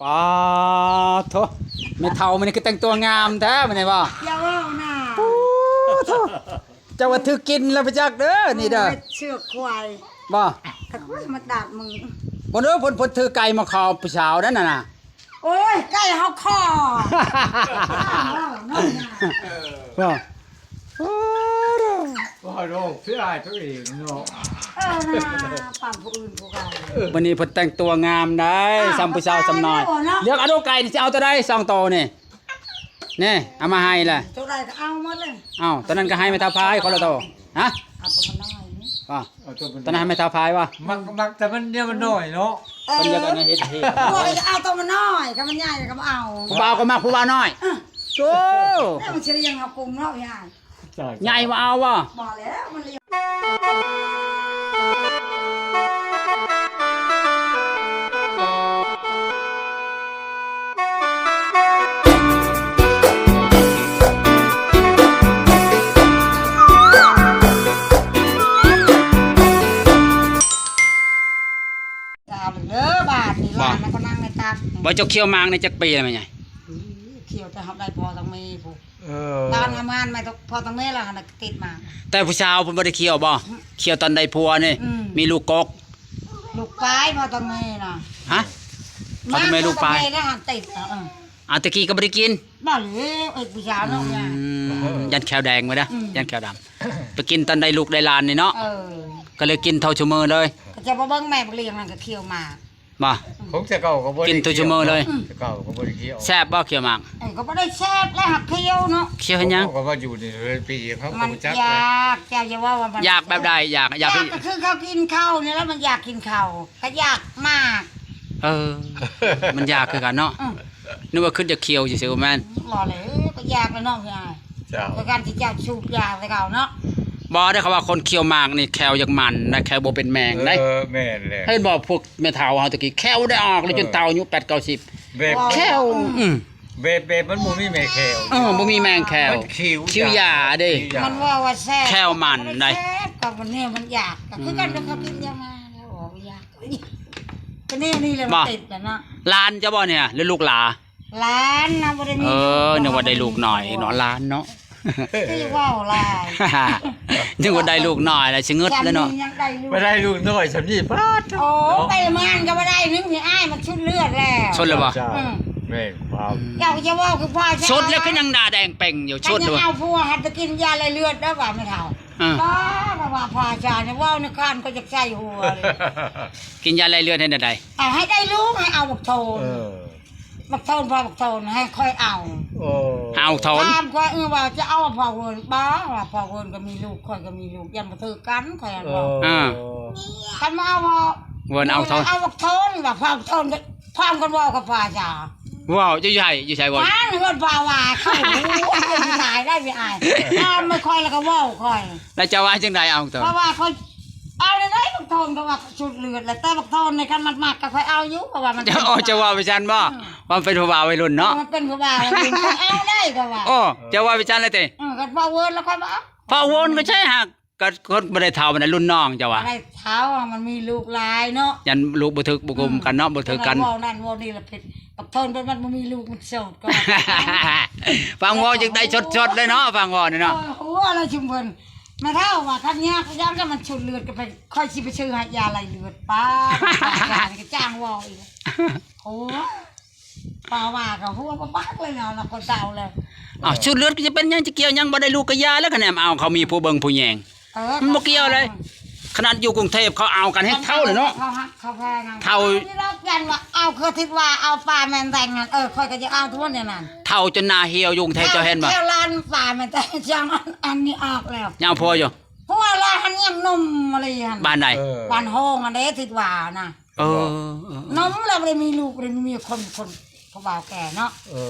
ປາໂທ້ ແມ່ເຖົ້າມື້ນີ້ຄືແຕ່ງຕົວງາມແທ້ມື້ນີ້ບໍ່? ຢ່າເວົ້ານະ ໂອ້ໂທ້ ເຈົ້າວ່າຖືກກິນແລ້ວບໍ່ຈັກເດີນີ້ເດີ. ໂອ້ຍ ເຊືອກຄວາຍບໍ່? ກະຄວາຍມາດາດມື ພຸ້ນເດີ ພຸ້ນ ເພິ່ນຖືໄກ່ມາຂໍຜູ້ສາວນັ້ນນະ. ໂອ້ຍ ໄກ່ເຮົາຂໍ ເວົ້າເນາະ ເອີ ບໍ່ ໂອ້ໂທ້ ວ່າໂລກເສຍອາຍຕົວເອງເນາະ ເອີ ນະ ປານຜູ້ອື່ນຜູ້ເກົ່າ. ມື້ນີ້ເພິ່ນແຕ່ງຕົວງາມໄດ໋ ອ່າ ສ່ຳຜູ້ສາວສ່ຳນ້ອຍ ເນາະ ເລືອກເອົາດູ ໄກ່ນີ້ຊິເອົາໂຕໃດ ສອງໂຕນີ້ ນີ້ ເອົາມາໃຫ້ລະ ໂຕໃດກະເອົາໝົດເລີຍ. ເອົ້າ ໂຕນັ້ນກະໃຫ້ແມ່ເຖົ້າພາຍຄົນລະໂຕ ຮະ ເອົາໂຕນ້ອຍນີ້ ໂຕນັ້ນໃຫ້ແມ່ເຖົ້າພາຍວະ ມັກ ມັກແຕ່ມັນ ມັນນ້ອຍເນາະ ເອີ ເພິ່ນຢາກເຮັດ ເຮັດ ໂອ້ຍ ເອົາໂຕມັນນ້ອຍ ຄັນມັນໃຫຍ່ກະບໍ່ເອົາ ຜູ້ບ່າວກະມັກຜູ້ບ່າວນ້ອຍ ອື ໂອ້ ແລ້ວມັນຊິລ້ຽງເຮົາກຸ້ມເນາະ ຍາຍ ໃຫຍ່ບໍ່ເອົາບໍ່? ບໍ່ແລ້ວ ມັນລ້ຽງ ເດີບາດນີ້ ບໍ່ ຫຼານມັນກະນັ່ງໃນຕັກ ບໍ່ ເຈົ້າຂ້ຽວໝາກນີ້ຈັກປີແລ້ວແມ່ໃຫຍ່? ຂ້ຽວແຕ່ເຮົາໄດ້ພໍ່ທັງແມ່ພຸ້ນ ເອີ ຕອນທຳງານມາພໍ່ທັງແມ່ລະຫັ້ນນະຕິດມາ. ແຕ່ຜູ້ສາວເພິ່ນບໍ່ໄດ້ຂ້ຽວບໍ່? ອື ຂ້ຽວຕອນໄດ້ຜົວນີ້ ອື ມີລູກກົກ ລູກປາຍພໍ່ທັງແມ່ນະ ຮະ ພໍ່ທັງແມ່ລູກປາຍ ພໍ່ທັງແມ່ລະຫັ້ນຕິດ ເອີ ອາ ແຕ່ກີ້ກະບໍ່ໄດ້ກິນ ບໍ່ແລ້ວ ເອີ ຜູ້ສາວເນາະ ອື ຢ້ານແຂ້ວແດງໄວ້ເດີ ອື ຢ້ານແຂ້ວດຳ ໄປກິນຕອນໄດ້ລູກໄດ້ຫຼານນີ້ເນາະ ເອີ ກະເລີຍກິນເທົ່າຊຸມື້ເລີຍ ກະຈະບໍ່ເບິ່ງແມ່ບັກລ້ຽງນັ້ນກະຂ້ຽວໝາກ ບໍ່ ຂອງແຕ່ເກົ່າກະບໍ່ໄດ້ກິນທຸກມື້ເລີຍ ແຕ່ເກົ່າກະບໍ່ໄດ້ຂ້ຽວ ແຊບບໍ່ຂ້ຽວໝາກ? ເອີ ກະບໍ່ໄດ້ແຊບແລ້ວ ຫາກຂ້ຽວເນາະ ຂ້ຽວເຮັດຫຍັງ? ເຮົາກະມາຢູ່ນີ້ເປັນປີ ເຮົາກະບໍ່ຈັກ ຢາກ ເຈົ້າຢ່າເວົ້າວ່າມັນຢາກແບບໃດ ຢາກ ຢາກ ຢາກກະຄືເຂົາກິນເຂົ້ານີ້ແຫຼະ ມັນຢາກກິນເຂົ້າ ກະຢາກໝາກ ເອີ ມັນຢາກຄືກັນເນາະ ອື ນຶກວ່າຄຶດຢາກຂ້ຽວຊື່ໆ ບໍ່ແມ່ນ ບໍ່ແຫຼະ ກະຢາກແລ້ວເນາະ ເຈົ້າ ຄືກັນທີ່ເຈົ້າສູບຢາແຕ່ເກົ່າເນາະ ບໍ່ໄດ້ ເຂົາວ່າຄົນຂ້ຽວໝາກນີ້ແຂ້ວຢາກໝັນນະ ແຂ້ວບໍ່ເປັນແມງໄດ໋ ເອີ ແມ່ນແຫຼະ ເຫັນບໍ່ ພວກແມ່ເຖົ້າເຮົາແຕ່ກີ້ແຂ້ວໄດ້ອອກແລ້ວ ເອີ ຈົນເຖົ້າອາຍຸແປດເກົ້າສິບ ແບບແຂ້ວ ອື ແບບ ແບບມັນບໍ່ມີແມງແຂ້ວ ເອີ ບໍ່ມີແມງແຂ້ວ ມັນຂິວຢາເດ້ ຂິວຢາ ມັນວ່າວ່າແຊບ ແຂ້ວໝັນໄດ໋ ແຊບກະບໍ່ແນ່ ມັນຢາກ ກະຄືກັນ ອື ເຂົາກິນຢາມາແລ້ວ ໂອ ຢາກ ກະແນວນີ້ແຫຼະ ມັນຕິດແລ້ວເນາະ ຫຼານເຈົ້າບໍ່ນີ້ ຫຼືລູກຫຼາ? ຫຼານນະ ບໍ່ໄດ້ມີ ເອີ ນຶກວ່າໄດ້ລູກນ້ອຍເນາະ ຫຼານເນາະ ຊິເວົ້າຫຼາຍ ນຶກວ່າໄດ້ລູກນ້ອຍລະຊິງຶດແລ້ວເນາະ ຍັງໄດ້ລູກ ໄດ້ລູກນ້ອຍຊ່ຳນີ້ ປາດໂທ້ ໂອ້ ໄປມານກະບໍ່ໄດ້ ໜຶ່ງທີ່ອ້າຍມັນຊຸດເລືອດແລ້ວ ຊຸດແລ້ວບໍ່? ເຈົ້າ ອື ແມ່ນຄວາມ ເຈົ້າຈະເວົ້າຄືພໍ່ ຊຸດແລ້ວຄືຍັງໜ້າແດງເປັງຢູ່ ຊຸດແລ້ວ ເອົາຜົວຫັ້ນໄປກິນຢາໄລ່ເລືອດເດີວ່າແມ່ເຖົ້າ ເອີ ບໍ່ ວ່າພໍ່ເຈົ້ານີ້ເວົ້າໃນຄານກະຢາກໃສ່ຫົວເລີຍ ກິນຢາໄລ່ເລືອດເຮັດແນວໃດ? ເອົາໃຫ້ໄດ້ລູກ ໃຫ້ເອົາບັກໂທນ ເອີ ບັກໂທນ ພໍ່ບັກໂທນໃຫ້ຂ້ອຍເອົາ ໂອ້ ເອົາໂທນ ຖາມຂ້ອຍ ເອີ ວ່າຈະເອົາພໍ່ເວີນບໍ່ ວ່າພໍ່ເວີນກະມີລູກ ຂ້ອຍກະມີລູກ ຢ້ານບໍ່ຖືກກັນ ຂ້ອຍ ເອີ ວ່າ ເອີ ຄັນມາເອົາພໍ່ເວີນ ເອົາໂທນ ເອົາບັກໂທນ ວ່າພໍ່ໂທນ ພ້ອມກັນເວົ້າກັບພໍ່ເຈົ້າ ເວົ້າ ເຈົ້າຢູ່ໃສ ຢູ່ໃສເວົ້າ ບ້ານເຮືອນພໍ່ວ່າ ເຂົາຮູ້ ຕາຍໄດ້ແມ່ອ້າຍ ຖາມມາຂ້ອຍແລ້ວກະເວົ້າຂ້ອຍ ແລ້ວເຈົ້າວ່າຈັ່ງໃດ ເອົາໂທນ ເພາະວ່າຂ້ອຍ ເອົາແນວໃດບັກໂທນ ເພາະວ່າຊຸດເລືອດແຫຼະ ແຕ່ບັກໂທນນີ້ຄັນມັນມັກກະຂ້ອຍເອົາຢູ່ ເພາະວ່າມັນ ເຈົ້າ ເຈົ້າເວົ້າໄປຊັ້ນບໍ່? ອື ວ່າມັນເປັນຜູ້ບ່າວໄວລຸ້ນເນາະ ເອີ ມັນເປັນຜູ້ບ່າວໄວລຸ້ນ ເຂົາເອົາໄດ້ເຂົາວ່າ ໂອ້ ເຈົ້າເວົ້າໄປຊັ້ນເລີຍຕິ? ເອີ ຄັນພໍ່ເວີນແລ້ວຂ້ອຍບໍ່ເອົາ ພໍ່ເວີນກະໃຊ່ຫາກ ກະຄົນບໍ່ໄດ້ເຖົ້າປານໃດ ລຸ້ນນ້ອງເຈົ້າວ່າ ບໍ່ໄດ້ເຖົ້າ ມັນມີລູກຫຼາຍເນາະ ຢ້ານລູກບໍ່ຖືກບໍ່ກົມກັນເນາະ ອື ບໍ່ຖືກກັນ ເວົ້ານັ້ນເວົ້ານີ້ລະຜິດ ບັກໂທນເພິ່ນມັນບໍ່ມີລູກ ມັນໂສດ ກະ ຟັງເວົ້າຈັ່ງໄດ້ສົດໆເລີຍເນາະ ຟັງເວົ້ານີ້ເນາະ ເອີ ໂອ້ ລະຊຸມເພິ່ນ ແມ່ເຖົ້າວ່າຄັນຍາກກະຢ້ານ ຄັນມັນຊຸດເລືອດກະໄປ ຂ້ອຍຊິໄປຊື້ໃຫ້ຢາໄລ່ເລືອດ ປ້າ ກະຈ້າງເວົ້າອີກ ໂອ້ ປ້າວ່າກະຫົວບໍ່ປາກເລີຍເນາະ ລະຄົນເຖົ້າແລ້ວ ອ້າວ ຊຸດເລືອດກະຈະເປັນຫຍັງ ຈະກ່ຽວຫຍັງ ບໍ່ໄດ້ລູກກະຢ່າແລ້ວ ຄະແນນເອົາ ເຂົາມີຜູ້ເບິ່ງຜູ້ແຍງ ເອີ ມັນບໍ່ກ່ຽວເລີຍ ຂະໜາດຢູ່ກຸງເທບເຂົາເອົາກັນແຮງເຖົ້າເລີຍເນາະ ເຖົ້າ ເຖົ້າ ເຖົ້າ ເຂົາເຄີຍວ່າເອົາປາແມ່ນແຕງນັ້ນ ເອີ ຂ້ອຍກະຢາກເອົາທຸກມື້ນີ້ນັ້ນ ເຖົ້າຈົນໜ້າຫ່ຽວຢູ່ກຸງເທບ ເຈົ້າເຫັນບໍ່ ແຖວລານປາແມ່ນແຕງຈັ່ງ ອັນນີ້ອອກແລ້ວ ຍັງເອົາຜົວຢູ່ ຜົວລາວຫັ້ນຍັງໜຸ່ມມາເລີຍຫັ້ນ ບ້ານໃດ ເອີ ບ້ານໂຮງຫັ້ນເດ້ ທິດວ່ານະ ເອີ ເອີ ເອີ ໜຸ່ມແລ້ວບໍ່ໄດ້ມີລູກ ບໍ່ໄດ້ມີເມຍ ຄົນ ຄົນ ຜູ້ບ່າວແກ່ເນາະ ເອີ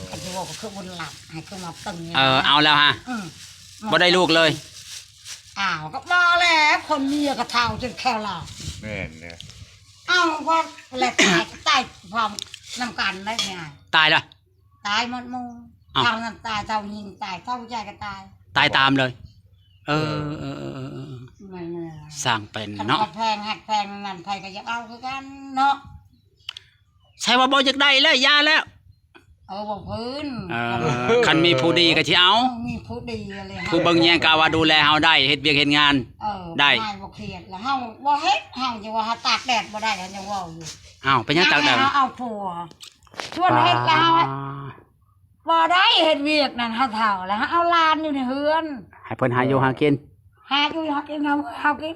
ຄັນຊິເວົ້າກະຄືບຸນຫຼັບ ໃຫ້ຄືມາເບິ່ງ ເອີ ເອົາແລ້ວຫະ ອື ບໍ່ໄດ້ລູກເລີຍ ອ້າວ ກະບໍ່ແລ້ວ ຄົນເມຍກະເຖົ້າຈົນແຂ້ວຫຼອກ ແມ່ນແລ້ວ ເອົາ ບໍ່ແລ້ວຕາຍ ຕາຍພ້ອມນຳກັນໄດ້ ຕາຍລະ ຕາຍໝົດໝູ່ ອ້າວ ເຖົ້ານັ້ນຕາຍ ເຖົ້າຍິງຕາຍ ເຖົ້າຜູ້ຊາຍກະຕາຍ ຕາຍຕາມເລີຍ ເອີ ເອີ ເອີ ເອີ ເອີ ແມ່ນແລ້ວ ຊ່າງເປັນເນາະ ຄັນວ່າແພງ ຮັກແພງນັ້ນ ໃຜກະຢາກເອົາຄືກັນເນາະ ໃຊ່ວ່າບໍ່ຢາກໄດ້ແລ້ວ ຢ່າແລ້ວ. ເອີ ບໍ່ພື້ນ ເອີ ຄັນມີຜູ້ດີກໍຊິເອົາ ເອີ ມີຜູ້ດີແລ້ວ ຜູ້ເບິ່ງແຍງກາວ່າດູແລເຮົາໄດ້ ເຮັດວຽກເຮັດງານ ເອີ ໄດ້ ບໍ່ຄຽດ ແລ້ວເຮົາບໍ່ເຮັດ ເຮົາຈັ່ງວ່າເຮົາຕາກແດດບໍ່ໄດ້ ເຮົາຍັງເວົ້າຢູ່. ອ້າວ ເປັນຫຍັງຕາກແດດ ເຮົາເອົາຜົວ ຊວນເຮັດແລ້ວ ບໍ່ໄດ້ເຮັດວຽກນັ້ນ ເຮົາເຖົ້າແລ້ວ ເຮົາເອົາຫຼານຢູ່ໃນເຮືອນ ໃຫ້ເພິ່ນຫາຢູ່ຫາກິນ ຫາຢູ່ຫາກິນ ເຮົາ ເຮົາກິນ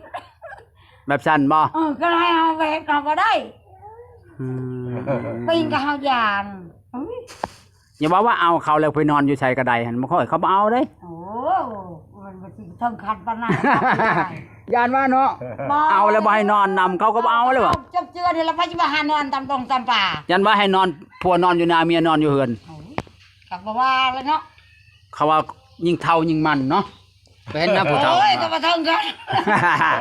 ແບບຊັ້ນບໍ່? ເອີ ກໍໃຫ້ເຮົາໄປເຮັດເຮົາບໍ່ໄດ້ ອືມ ປີ້ງກໍເຮົາຢ້ານ. ເອີຍ ຢ່າເວົ້າວ່າເອົາເຂົາແລ້ວໄປນອນຢູ່ໃສກໍໄດ້ຫັ້ນ ບໍ່ຄ່ອຍ ເຂົາບໍ່ເອົາເດ້. ໂອ້ ມັນບໍ່ຊິເຖິງຂັ້ນປານນັ້ນ ຢ້ານວ່າເນາະ ບໍ່ ເອົາແລ້ວບໍ່ໃຫ້ນອນນຳ ເຂົາກໍບໍ່ເອົາເລີຍວ່າ ເອົາເຈົ້າເຈື່ອນີ້ລະ ໃຜຊິມາຫານອນຕາມດົງຕາມປ່າ ຢ້ານວ່າໃຫ້ນອນ ຜົວນອນຢູ່ນາ ເມຍນອນຢູ່ເຮືອນ. ໂອ້ຍ ກໍບໍ່ວ່າແລ້ວເນາະ ເຂົາວ່າຍິ່ງເຖົ້າຍິ່ງມັນເນາະ ໄປເຫັນນະຜູ້ເຖົ້າ ໂອ້ຍ ກໍບໍ່ເຖິງກັນ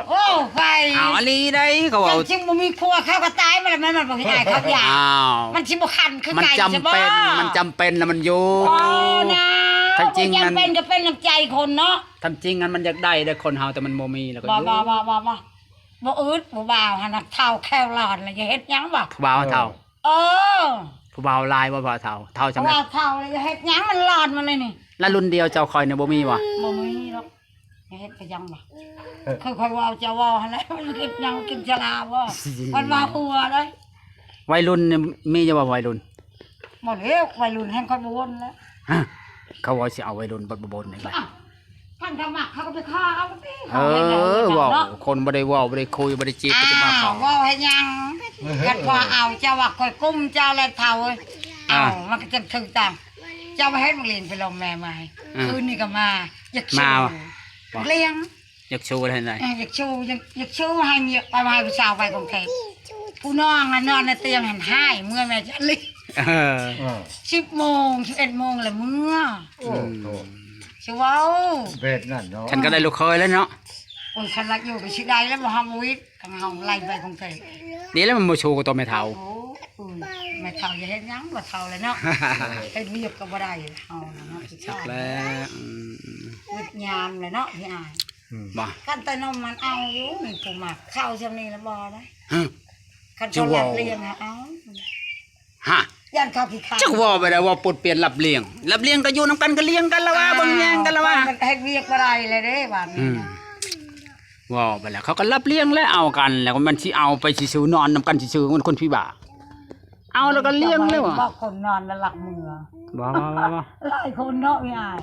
ໂອ້ ໄປ ເອົາອີ່ຫຼີໃດ໋ ເຂົາເວົ້າ ຈັ່ງຊິບໍ່ມີຜົວ ເຂົາກໍຕາຍມາແລ້ວ ແມ່ນບໍ່? ພີ່ອ້າຍ ເຂົາຢ້ານ ອ້າວ ມັນຊິບໍ່ຄັນຄືໄກ່ ມັນຈຳເປັນ ຊິບໍ່ ມັນຈຳເປັນລະມັນຢູ່ ບໍ່ນະ ຖ້າຈິງ ບໍ່ຈຳເປັນກໍເປັນນ້ຳໃຈຄົນເນາະ ຖ້າຈິງຫັ້ນມັນຢາກໄດ້ເດ້ຄົນເຮົາ ແຕ່ມັນບໍ່ມີແລ້ວກໍຢູ່ ບໍ່ ບໍ່ ບໍ່ ບໍ່ ບໍ່ອຶດ ຜູ້ບ່າວຫັ້ນນະ ເຖົ້າແຂ້ວຫຼອນລະ ຈະເຮັດຫຍັງບໍ່? ຜູ້ບ່າວເຖົ້າ ເອີ ຜູ້ບ່າວຫຼາຍບໍ່? ບ່າວເຖົ້າ ເຖົ້າຊ່ຳໃດ? ບ່າວເຖົ້າລະ ຈະເຮັດຫຍັງ ມັນຫຼອນມາເລີຍນີ້. ລະລຸ້ນດຽວເຈົ້າຂ້ອຍນີ້ບໍ່ມີບໍ່? ບໍ່ມີດອກ ຈະເຮັດໄປຫຍັງບໍ່? ຄືຂ້ອຍເວົ້າເຈົ້າເວົ້າຫັ້ນແຫຼະ ເຮັດຫຍັງກິນຊະລາບໍ່? ມັນວ່າຫົວເດ້ ໄວລຸ້ນນີ້ມີຢູ່ບໍ່ໄວລຸ້ນ? ບໍ່ແລ້ວ ໄວລຸ້ນແຮ່ງຂ້ອຍບໍ່ວົນແລ້ວ ຮະ ເຂົາວ່າຊິເອົາໄວລຸ້ນ ບໍ່ ບໍ່ບົນນີ້ ອ້າວ ຄັນເຂົາມັກເຂົາກໍໄປຂໍເອົາຕິ ເອີ ເຂົາເຮັດຫຍັງ ເອີ ເຮັດຫຍັງ ເວົ້າ ເນາະ ຄົນບໍ່ໄດ້ເວົ້າ ບໍ່ໄດ້ຄຸຍ ບໍ່ໄດ້ຈີບ ອ່າ ກໍຈະມາຂໍ ເວົ້າເຮັດຫຍັງ ຄັນພໍເອົາ ເຈົ້າວ່າຂ້ອຍກຸ້ມເຈົ້າແລ້ວເຖົ້າເອີຍ ອ່າ ເອົາ ມັນກໍຈັ່ງຖືກຕ້ອງ ເຈົ້າມາເຮັດມັກຫຼິ້ນໄປລົມແມ່ມາ ອ່າ ຄືນນີ້ກໍມາ ຢາກມາ ມາ ບໍ່ ລ້ຽງ ຢາກຊູແລ້ວຫັ້ນນະ ເອີ ຢາກຊູ ຢາກ ຢາກຊູໃຫ້ເມຍ ໄປໃຫ້ຜູ້ສາວໄປກົງເທບ ຜູ້ນ້ອງຫັ້ນນອນໃນຕຽງຫັ້ນ ຮ້າຍເມື່ອແມ່ຈັນລີ ເອີ ເອີ ສິບໂມງ ສິບເອັດໂມງແລ້ວເມື່ອ ໂອ້ ອືມ ໂທ້ ຊິເວົ້າແບບນັ້ນເນາະ ຄັນກໍໄດ້ລູກເຂີຍແລ້ວເນາະ ໂອ້ຍ ຄັນລັກຢູ່ກໍຊິໄດ້ແລ້ວ ບໍ່ຮັບບໍ່ວິດ ຄັນເຮົາໄລ່ໄປກົງເທບ ດີແລ້ວມັນບໍ່ຊູກັບຕົວແມ່ເຖົ້າ ໂອ້ຍ ແມ່ເຖົ້າຢ່າເຮັດຫຍັງ ບໍ່ເຖົ້າແລ້ວເນາະ ເຮັດວຽກກໍບໍ່ໄດ້ ເຮົານະເນາະ ຈັກແລ້ວ ອືມ ເວດຍາມແຫຼະເນາະ ພີ່ອ້າຍ ອືມ ບໍ່ ຄັນແຕ່ນົມມັນເອົາຢູ່ ມີຜູ້ມັກ ເຂົ້າຊ່ຳນີ້ລະບໍ່ໄດ້ ຮະ ຄັນເຂົາລັກລ້ຽງເອົາ ຮະ ຢ້ານເຂົາຂີ້ຄ້ານ ຈັກເວົ້າໄປແລ້ວ ເວົ້າປົດປ່ຽນລັບລ້ຽງ ລັບລ້ຽງກໍຢູ່ນຳກັນ ກໍລ້ຽງກັນລະວ່າ ອ່າ ເບິ່ງແຍງກັນລະວ່າ ມັນເຮັດວຽກບໍ່ໄດ້ແລ້ວເດ້ບາດນີ້ ອືມ ເວົ້າໄປແລ້ວ ເຂົາກໍລັບລ້ຽງແລ້ວ ເອົາກັນແລ້ວ ມັນຊິເອົາໄປຊື່ໆ ນອນນຳກັນຊື່ໆ ມັນຄົນຜີບ້າ ເອົາແລ້ວກໍລ້ຽງແລ້ວ ບາງຄົນນອນແລ້ວລັກເມືອ ບໍ່ໆໆໆ ຫຼາຍຄົນເນາະ ພີ່ອ້າຍ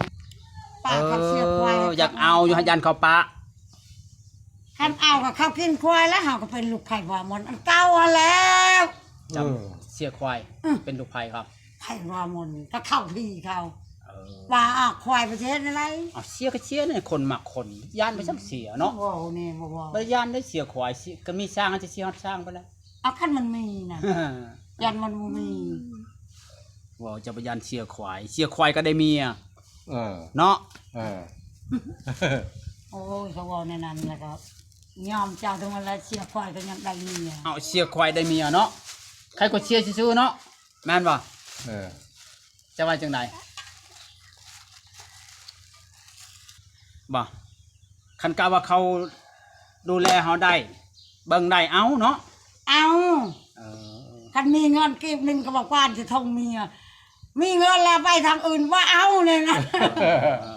ປາກ ເອີ ເຂົາເສຍຄວາຍ ຢາກເອົາຢູ່ ຢ້ານເຂົາປະ ຄັນເອົາກໍເຂົາກິນຄວາຍແລ້ວ ເຮົາກໍເປັນລູກໄພວາມົນອັນເກົ່າຫັ້ນແລ້ວ ຈຳ ເອີ ເສຍຄວາຍ ອືມ ເປັນລູກໃຜເຂົາ ໄພວາມົນ ກໍເຂົ້າທີ່ເຂົາ ເອີ ວ່າ ອາ ຄວາຍໄປຊິເຮັດແນວໃດ ເອົາ ເສຍກໍເສຍ ຄົນມັກຄົນ ຢ້ານໄປ ອືມ ຈັ່ງເສຍເນາະ ເວົ້າແນ່ບໍ່ເວົ້າ ບໍ່ໄດ້ຢ້ານໄດ້ເສຍຄວາຍ ກໍມີຊ້າງ ຈະເສຍຮອດຊ້າງໄປແລ້ວ ເອົາ ຄັນມັນມີນະ ຢ້ານມັນບໍ່ມີ ເວົ້າເຈົ້າໄປຢ້ານເສຍຄວາຍ ເສຍຄວາຍກໍໄດ້ເມຍ ເອີ ເນາະ ເອີ ໂອ້ຍ ເຂົາເວົ້າແນວນັ້ນແລ້ວກໍຍອມເຈົ້າທັງໝົດແຫຼະ ເສຍຄວາຍກໍຍັງໄດ້ເມຍ ເອົາ ເສຍຄວາຍໄດ້ເມຍເນາະ ໃຄກວ່າເສຍຊື່ໆເນາະ ແມ່ນບໍ່? ເອີ ເຈົ້າວ່າຈັ່ງໃດ? ບໍ່ ຄັນກະວ່າເຂົາດູແລເຮົາໄດ້ ເບິ່ງໄດ້ ເອົາເນາະ ເອົາ ເອີ ຄັນມີເງິນກີບໜຶ່ງກໍບໍ່ກວານຊິທົ່ງເມຍ ມີເງິນແລ້ວໄປທາງອື່ນບໍ່ເອົາເລີຍນະ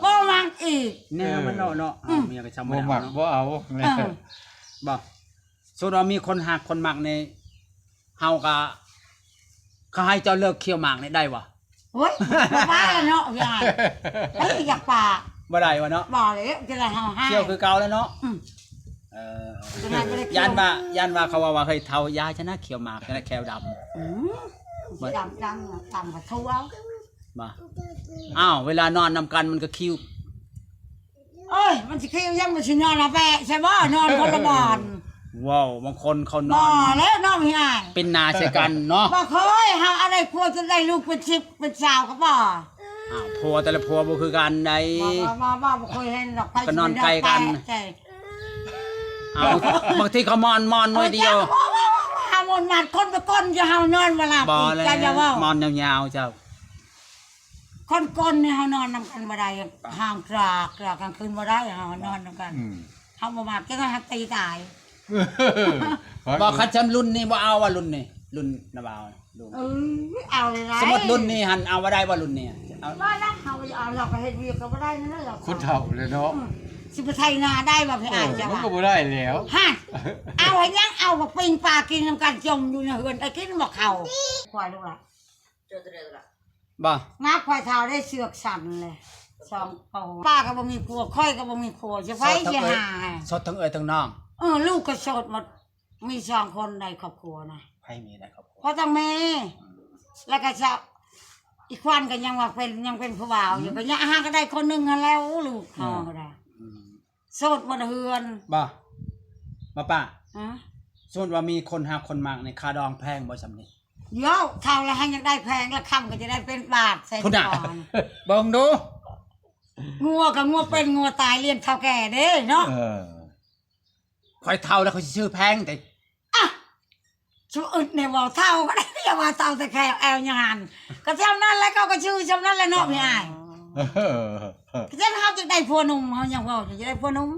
ບໍ່ມັກອີກ ແນວມັນເນາະ ເນາະ ອືມ ເອົາເມຍກໍຊ່ຳບໍ່ໄດ້ ບໍ່ມັກ ເອົາເນາະ ບໍ່ເອົາ ເອີ ບໍ່ ສົມມຸດວ່າມີຄົນຮັກຄົນມັກນີ້ ເຮົາກະ ເຂົາໃຫ້ເຈົ້າເລີກຄ້ຽວໝາກນີ້ໄດ້ບໍ່? ໂອ້ຍ ບໍ່ວ່າແລ້ວເນາະ ຍາຍ ເອີຍ ຢາກປາກ ບໍ່ໄດ້ວ່າເນາະ ບໍ່ແລ້ວ ຈະໄດ້ເຮົາໃຫ້ ຄ້ຽວຄືເກົ່າແລ້ວເນາະ ອືມ ເອີ ຢ້ານວ່າ ຢ້ານວ່າເຂົາເວົ້າວ່າ ເຮີ້ຍ ເຖົ້າ ຢ່າຊະນະ ຄ້ຽວໝາກ ຈະໄດ້ແຂ້ວດຳ ອືມ ບໍ່ ດຳ ດຳ ດຳກະທົ່ວ ບໍ່ ອ້າວ ເວລານອນນຳກັນມັນກໍຄິວ ໂອ້ຍ ມັນຊິຄິວຍັງ ມັນຊິນອນລະແປະໃຊ່ບໍ່? ນອນຄົນລະບ່ອນ ເວົ້າ ບາງຄົນເຂົານອນ ບໍ່ແລ້ວ ນ້ອງເອີຍ ເປັນໜ້າໃສ່ກັນເນາະ ບໍ່ເຄີຍ ເຮົາອາໄລຜົວຈົນໄດ້ລູກເປັນສິບເປັນຊາວກໍບໍ່ ອ້າວ ຜົວແຕ່ລະຜົວບໍ່ຄືກັນໃດ ບໍ່ ບໍ່ ບໍ່ ບໍ່ເຄີຍເຫັນດອກ ໃຜ ກໍນອນໃກ້ກັນ ເອົາ ບາງທີເຂົາມອນ ມອນໜ້ອຍດຽວ ເອີ ເຈົ້າ ເວົ້າ ເວົ້າ ເວົ້າ ເຮົາມອນມາ ຄົນໄປກົ້ນຢູ່ ເຮົານອນບໍ່ຫຼັບ ບໍ່ແລ້ວ ເຈົ້າຢ່າເວົ້າ ມອນຍາວໆ ເຈົ້າ ຄົນກົ້ນນີ້ເຮົານອນນຳກັນບໍ່ໄດ້ ຫ້າມກຣາກ ກລາງຄືນບໍ່ໄດ້ ເຮົານອນນຳກັນ ອືມ ເຮົາບໍ່ມັກ ຈັ່ງນັ້ນຮັກຕີຕາຍ ບໍ່ ຄັນຊ່ຳລຸ້ນນີ້ບໍ່ເອົາວ່າລຸ້ນນີ້ ລຸ້ນນະບ່າວ ເອີ ເອົາເລີຍ ສົມມຸດລຸ້ນນີ້ຫັ້ນ ເອົາບໍ່ໄດ້ບໍ່ລຸ້ນນີ້? ເອົາ ບໍ່ນະ ເຮົາບໍ່ຢາກເອົາ ເຮົາກໍເຮັດວຽກກໍບໍ່ໄດ້ນັ້ນແຫຼະ ຄົນເຖົ້າແລ້ວເນາະ ອືມ ຊິໄປໄຖນາໄດ້ບໍ່ ພີ່ອ້າຍ? ເອີ ເຈົ້າ ມັນກໍບໍ່ໄດ້ແລ້ວ ຮະ ເອົາເຮັດຫຍັງ? ເອົາມາປີ້ງປາກິນນຳກັນ ຈົ່ມຢູ່ໃນເຮືອນ ໄດ້ກິນບໍ່ເຂົ້າ? ຄວາຍລູກຫຼານ ບໍ່ ງາບຄວາຍເຖົ້າໄດ້ເຊືອກສັ້ນເລີຍ ສອງໂຕ ປ້າກໍບໍ່ມີຜົວ ຂ້ອຍກໍບໍ່ມີຜົວ ຊິໃຜຊິຫາ? ໂສດທັງເອື້ອຍທັງນ້ອງ ເອີ ລູກກໍໂສດໝົດ ມີສອງຄົນໃນຄອບຄົວນະ ໃຜມີໃນຄອບຄົວ? ພໍ່ກັບແມ່ ອືມ ແລ້ວກໍຊະ ອີກຄົນກໍຍັງວ່າເປັນ ຍັງເປັນຜູ້ບ່າວຢູ່ ອືມ ກໍຍັງຫາກໍໄດ້ຄົນໜຶ່ງຫັ້ນແຫຼະ ລູກເຮົາ ເອີ ກໍໄດ້ ອືມ ໂສດໝົດເຮືອນ ບໍ່ ບໍ່ປ້າ ຮະ ສົມມຸດວ່າມີຄົນຮັກຄົນມັກນີ້ ຄ່າດອງແພງບໍ່ຊ່ຳນີ້? ໂຢ ເຖົ້າແລ້ວຫາກຢາກໄດ້ແພງ ລະຄຳກໍຈະໄດ້ເປັນບາດໃສ່ ພຸ້ນນະ ກ່ອນ ເບິ່ງດູ ງົວກໍງົວເປັນງົວຕາຍ ລ້ຽງເຖົ້າແກ່ເດ້ເນາະ ເອີ ຂ້ອຍເຖົ້າແລ້ວຂ້ອຍຊິຊື້ແພງຕິ? ອະ ຊຸອຶດແນວເວົ້າເຖົ້າກໍໄດ້ ຢ່າວ່າເຖົ້າແຕ່ແຄ່ແອວຍານ ກໍຊ່ຳນັ້ນແຫຼະ ເຂົາກໍຊື້ຊ່ຳນັ້ນແຫຼະເນາະ ພີ່ອ້າຍ ອໍ ກໍຈັ່ງເຮົາຈະໄດ້ຜົວໜຸ່ມ ເຮົາຍັງເວົ້າຢູ່ຈະໄດ້ຜົວໜຸ່ມ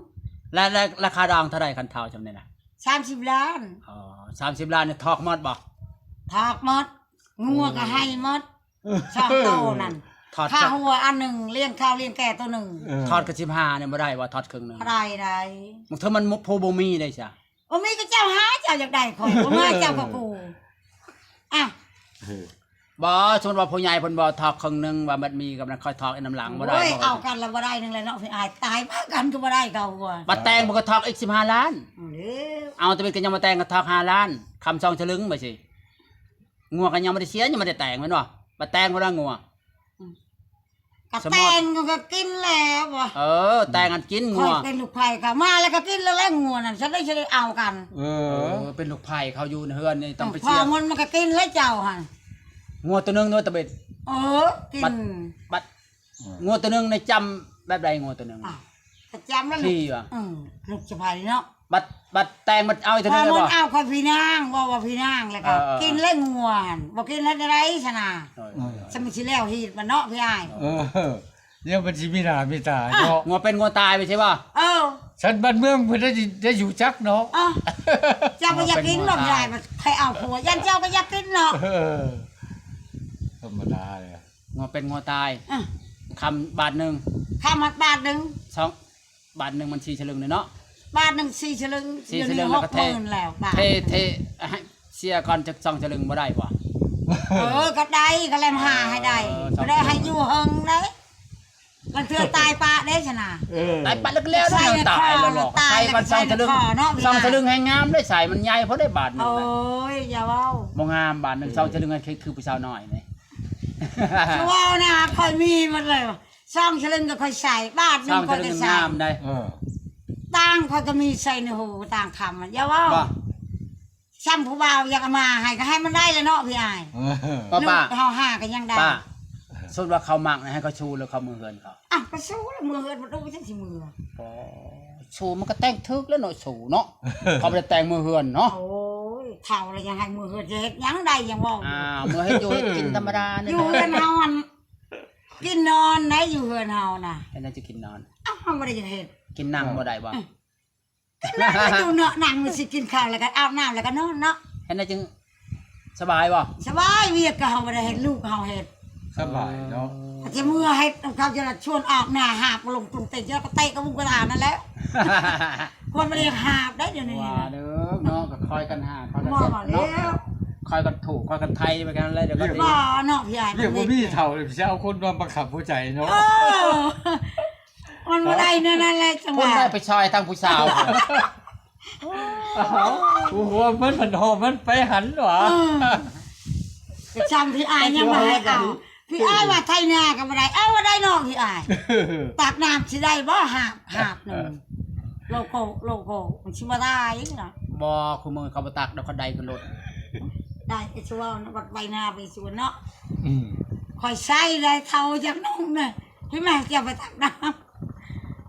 ແລະ ແລະ ລາຄາດອງເທົ່າໃດ ຄັນເຖົ້າຊ່ຳນີ້ນະ? ສາມສິບລ້ານ ອໍ ສາມສິບລ້ານນີ້ຖອກໝົດບໍ່? ຖອກໝົດ ງົວກໍໃຫ້ໝົດ ສອງໂຕນັ້ນ ຖອກ ຄ່າຫົວອັນໜຶ່ງ ລ້ຽງເຖົ້າລ້ຽງແກ່ໂຕໜຶ່ງ ເອີ ຖອກກໍສິບຫ້ານີ້ບໍ່ໄດ້ບໍ່? ຖອກເຄິ່ງໜຶ່ງ ບໍ່ໄດ້ໃດ ບາງເທື່ອມັນຜູ້ບໍ່ມີໄດ໋ຊະ ບໍ່ມີກໍເຈົ້າຫາ ເຈົ້າຢາກໄດ້ຂ້ອຍ ບໍ່ມາເຈົ້າກໍກູ ອະ ບໍ່ ສົມມຸດວ່າຜູ້ໃຫຍ່ເພິ່ນບໍ່ຖອກເຄິ່ງໜຶ່ງ ວ່າມັນມີກຳລັງຄ່ອຍຖອກອີກນຳຫຼັງ ບໍ່ໄດ້ ໂອ້ຍ ບໍ່ ເອົາກັນລະບໍ່ໄດ້ໜຶ່ງແຫຼະເນາະ ພີ່ອ້າຍ ຕາຍມາກັນກໍບໍ່ໄດ້ເຂົາວ່າ ບັດແຕ່ງມັນກໍຖອກອີກສິບຫ້າລ້ານ ເອົາແລ້ວ ເອົາແຕ່ເປັນກໍຍັງບໍ່ແຕ່ງກໍຖອກຫ້າລ້ານ ຄຳສອງສະລຶງ ບາດຊິ ງົວກໍຍັງບໍ່ໄດ້ເສຍ ຍັງບໍ່ໄດ້ແຕ່ງແມ່ນບໍ່? ບັດແຕ່ງບໍ່ໄດ້ງົວ ອືມ ກໍແຕ່ງກໍກິນແລ້ວບໍ່? ເອີ ແຕ່ງກັນກິນງົວ ຂ້ອຍເປັນລູກໃພ້ກໍມາແລ້ວກໍກິນແລ້ວແຫຼະ ງົວນັ້ນ ຊັ້ນໄດ້ຊິໄດ້ເອົາກັນ ເອີ ເອີ ເປັນລູກໃພ້ເຂົາຢູ່ໃນເຮືອນນີ້ຕ້ອງໄປເສຍ ເອີ ພໍມັນກໍກິນແລ້ວເຈົ້າຫັ້ນ ງົວໂຕໜຶ່ງໂດຍຕະເບັດ ເອີ ກິນ ບັດ ບັດ ງົວໂຕໜຶ່ງໃນຈຳແບບໃດ? ງົວໂຕໜຶ່ງ ອ້າວ ປະຈຳແລ້ວ ທີ່ວ່າ ອືມ ລູກສະໃພ້ເນາະ ບັດ ບັດແຕ່ງບັດເອົາອີກເທື່ອໜຶ່ງແລ້ວບໍ່? ເອົາຂ້ອຍພີ່ນາງ ເວົ້າວ່າພີ່ນາງ ແລ້ວກໍ ເອີ ເອີ ກິນແລ້ວງົວຫັ້ນ ບໍ່ກິນແລ້ວຈະໄດ້ຊະນາ ໂດຍ ໂດຍ ສະມັນຊິແລ້ວຮີດມັນເນາະ ພີ່ອ້າຍ ເອີ ຍັງມັນຊິມີໜ້າມີຕາເນາະ ງົວເປັນງົວຕາຍໄປໃຊ່ບໍ່? ເອີ ຊັ້ນບ້ານເມືອງເພິ່ນໄດ້ ໄດ້ຢູ່ຈັກເນາະ ເອີ ເຈົ້າບໍ່ຢາກກິນບໍ່? ຍາຍມັນໃຜເອົາຜົວ ຢ້ານເຈົ້າກໍຢາກກິນເນາະ ເອີ ທຳມະດາເລີຍ ງົວເປັນງົວຕາຍ ອະ ຄຳບາດໜຶ່ງ ຄຳບາດໜຶ່ງ ສອງ ບາດໜຶ່ງມັນສີ່ສະລຶງເນາະ ບາດໜຶ່ງສີ່ສະລຶງ ສີ່ສະລຶງ ແລ້ວກໍເທ ແລ້ວບາດ ເທ ເທໃຫ້ເສຍກ່ອນຈັກສອງສະລຶງບໍ່ໄດ້ບໍ່? ເອີ ກໍໄດ້ ກໍແລ້ວຫາໃຫ້ໄດ້ ເອີ ບໍ່ໄດ້ໃຫ້ຢູ່ເຫິງເດ້ ລາງເທື່ອຕາຍປະເດ້ຊະນາ ເອີ ຕາຍປະແລ້ວ ແລ້ວຕາຍແລ້ວ ໃສ່ກ່ອນສອງສະລຶງ ສອງສະລຶງແຮງງາມເດ້ ໃສ່ມັນໃຫຍ່ພໍໄດ້ບາດໜຶ່ງ ໂອ້ຍ ຢ່າເວົ້າ ບໍ່ງາມບາດໜຶ່ງ ສອງສະລຶງຄືຜູ້ສາວນ້ອຍນີ້ ຊິເວົ້ານະ ຂ້ອຍມີໝົດເລີຍ ສອງສະລຶງກໍຂ້ອຍໃສ່ ບາດໜຶ່ງຂ້ອຍກໍໃສ່ ເອີ ຕ່າງຂ້ອຍກໍມີໃສ່ໃນຫູຕ່າງຄຳ ຢ່າເວົ້າ ບໍ່ ຊ່ຳຜູ້ບ່າວຢາກເອົາມາໃຫ້ກໍໃຫ້ມັນໄດ້ແຫຼະເນາະ ພີ່ອ້າຍ ເອີ ປ້າ ລູກເຮົາຫາກໍຍັງໄດ້ ປ້າ ສົມມຸດວ່າເຂົາມັກໃຫ້ເຂົາຊູ້ ແລ້ວເຂົາເມືອເຮືອນເຂົາ ອ້າວ ກໍຊູ້ແລ້ວເມືອເຮືອນ ມັນບໍ່ຈັກຊິເມືອ ອໍ ຊູ້ມັນກໍແຕ່ງຖືກແລ້ວເນາະ ຊູ້ເນາະ ເຂົາບໍ່ໄດ້ແຕ່ງເມືອເຮືອນເນາະ ໂອ້ຍ ເຖົ້າແລ້ວຍັງໃຫ້ເມືອເຮືອນ ຈະເຮັດຫຍັງໄດ້ ຍັງເວົ້າ ອ່າ ເມືອເຮັດຢູ່ເຮັດກິນທຳມະດານີ້ ຢູ່ເຮືອນເຮົາຫັ້ນ ກິນນອນໄດ້ ຢູ່ເຮືອນເຮົານະ ເຮັດແນວຈະກິນນອນ ອ້າວ ເຮົາບໍ່ໄດ້ເຮັດ ກິນນັ່ງບໍ່ໄດ້ບໍ່? ອືມ ກໍນັ່ງຢູ່ເນາະ ນັ່ງຊິກິນເຂົ້າແລ້ວກໍອາບນ້ຳແລ້ວກໍນອນເນາະ ເຮັດແນວຈຶ່ງສະບາຍບໍ່? ສະບາຍ ວຽກກໍເຮົາບໍ່ໄດ້ເຮັດ ລູກເຮົາເຮັດ ສະບາຍເນາະ ຈະເມືອເຮັດນຳເຂົາ ຈະລະຊວນອອກໜ້າຫາບລົງຕຸງເຕັງ ຈະກະເຕະກະບຸກກະຕານັ້ນແຫຼະ ຄົນບໍ່ໄດ້ຫາບໄດ້ດຽວນີ້ ວ່າເດີເນາະ ກໍຄອຍກັນຫາ ຄອຍກັນເຮັດເນາະ ຄອຍກັນຖູກ ຄອຍກັນໄຖໄປກັນແລ້ວ ດຽວກໍ ບໍ່ເນາະ ພີ່ອ້າຍ ວຽກບໍ່ມີເຖົ້າ ຊິເອົາຄົນມາບັງຄັບຫົວໃຈເນາະ ເອີ ມັນບໍ່ໄດ້ແນວນັ້ນແຫຼະ ຈັງຫວະ ຄົນໄດ້ໄປຊ່ອຍທາງຜູ້ສາວ ໂອ້ໂຫ ມັນ ມັນຫອມມັນໄປຫັ້ນຫວາ ເອີ ກໍຊ່ຳພີ່ອ້າຍຍັງບໍ່ໃຫ້ເອົາ ພີ່ອ້າຍວ່າໄຖນາກໍບໍ່ໄດ້ ເອົາບໍ່ໄດ້ເນາະ ພີ່ອ້າຍ ຕັກນ້ຳຊິໄດ້ບໍ່? ຫາບ ຫາບໜຶ່ງ ໂລໂກ ໂລໂກ ມັນຊິບໍ່ໄດ້ເນາະ ບໍ່ ຄູ່ມື້ເຂົາບໍ່ຕັກດອກ ເຂົາໄດ້ຂຶ້ນລົດ ໄດ້ ໄອ້ຊວນ ວັດໄປນາໄປສວນເນາະ ອືມ ຂ້ອຍໃຊ້ໄດ້ເທົ່າຈັກໜຶ່ງນະ ພີ່ແມ່ເຈົ້າໄປຕັກນ້ຳ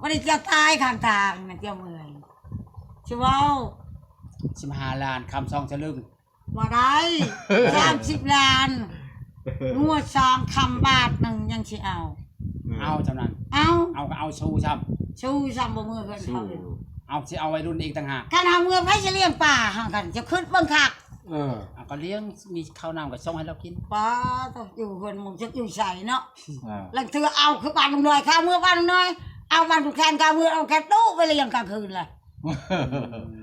ບໍ່ໄດ້ເຈົ້າຕາຍຂ້າງທາງນະ ເຈົ້າເມື່ອຍ ຊິເວົ້າ ສິບຫ້າລ້ານ ຄຳສອງສະລຶງ ບໍ່ໄດ້ ສາມສິບລ້ານ ງົວສອງ ຄຳບາດໜຶ່ງ ຍັງຊິເອົາ ເອົາຊ່ຳນັ້ນ ເອົາ ເອົາກໍເອົາ ສູ້ຊ້ຳ ສູ້ຊ້ຳ ບໍ່ເມືອເຮືອນເຂົາ ເອົາ ຊິເອົາໄວລຸ້ນອີກຕ່າງຫາກ ຄັນເຮົາເມືອ ໃຜຊິລ້ຽງປາເຮົາ ຄັນ ເຈົ້າຄິດເບິ່ງຄັກ ເອີ ເອົາກໍລ້ຽງ ມີເຂົ້ານ້ຳກໍສົ່ງໃຫ້ລາວກິນ. ປ້າໂທ້ ຢູ່ເຮືອນໝູ່ຈັກຢູ່ໃສເນາະ. ເອີ ລາງເທື່ອເອົາຄືບ້ານລຸງນ້ອຍ ຂ້າເມືອບ້ານລຸງນ້ອຍ ເອົາບ້ານແຄນ ຂ້າເມືອເອົາແຄນຕູ້ໄປລ້ຽງກາງຄືນລະ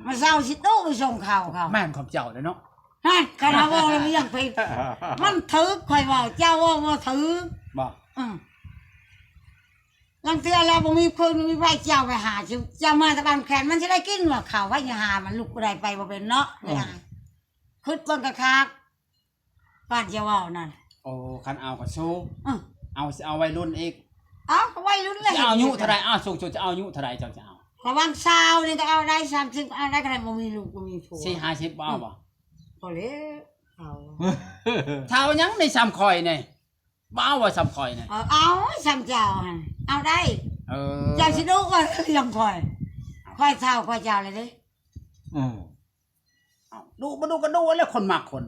ມາເຊົ້າຊິຕູ້ໄປສົ່ງເຂົ້າເຂົາ. ແມ່ນຂອງເຈົ້າເດ້ເນາະ. ຫັ້ນ ຄັນເຮົາເວົ້າແລ້ວມັນຍັງຜິດ ມັນຖືກ ຂ້ອຍເວົ້າ ເຈົ້າເວົ້າບໍ່ຖືກ. ບໍ່ ອື ລາງເທື່ອລາວບໍ່ມີເພິ່ນມີໄປ ເຈົ້າໄປຫາ ເຈົ້າມາແຕ່ບ້ານແຄນ ມັນຊິໄດ້ກິນບໍ່ເຂົ້າ ໄປຫາມັນ ລຸກບໍ່ໄດ້ ໄປບໍ່ເປັນເນາະ. ອື ຄຶດເບິ່ງຄັກໆ ປານຈະເວົ້ານັ້ນ. ໂອ້ ຄັນເອົາກໍສູ້ ອື ເອົາ ຊິເອົາໄວລຸ້ນອີກ. ເອົາ ກໍໄວລຸ້ນແຫຼະ. ຊິເອົາອາຍຸເທົ່າໃດ? ເອົາ ສູງສຸດຈະເອົາອາຍຸເທົ່າໃດ ເຈົ້າຈະເອົາ? ລະຫວ່າງຊາວນີ້ກໍເອົາໄດ້ ສາມສິບກໍເອົາໄດ້ ຄັນບໍ່ມີລູກບໍ່ມີຜົວ ສີ່ຫ້າສິບບໍ່ເອົາບໍ່? ພໍແລ້ວ ເອົາ ເຖົ້າຫຍັງໃນຊ່ຳຂ້ອຍນີ້ ບໍ່ເອົາວ່າຊ່ຳຂ້ອຍນີ້. ເອີ ເອົາ ຊ່ຳເຈົ້າຫັ້ນ ເອົາໄດ້. ເອີ ເຈົ້າຊິດຸວ່າເລື່ອງຂ້ອຍ ຂ້ອຍເຖົ້າກວ່າເຈົ້າແລ້ວເດ້. ເອີ ເອົາ ດຸບໍ່ດຸກໍດຸແລ້ວ ຄົນມັກຄົນ.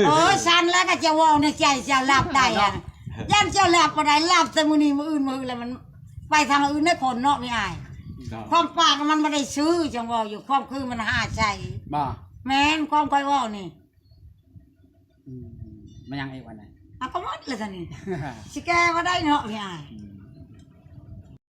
ເອີ ຊັ້ນແລ້ວກໍຈະເວົ້າໃນໃຈ ເຈົ້າຮັບໄດ້ ເນາະ ຢ້ານເຈົ້າຮັບບໍ່ໄດ້ ຮັບແຕ່ມື້ນີ້ມື້ອື່ນ ມື້ອື່ນແລ້ວມັນໄປທາງອື່ນໃນຄົນເນາະ ແມ່ອ້າຍ. ຄວາມປາກມັນບໍ່ໄດ້ຊື້ ຈັ່ງເວົ້າຢູ່ ຄວາມຄືມັນຫາໃຊ້. ບໍ່ ແມ່ນ ຄວາມຂ້ອຍເວົ້ານີ້. ອືມ ແມ່ນຫຍັງອີກບັດນີ້? ອາ ກໍໝົດແລ້ວຊະນີ້ ຊິແກ້ບໍ່ໄດ້ເນາະ ແມ່ອ້າຍ. ອືມ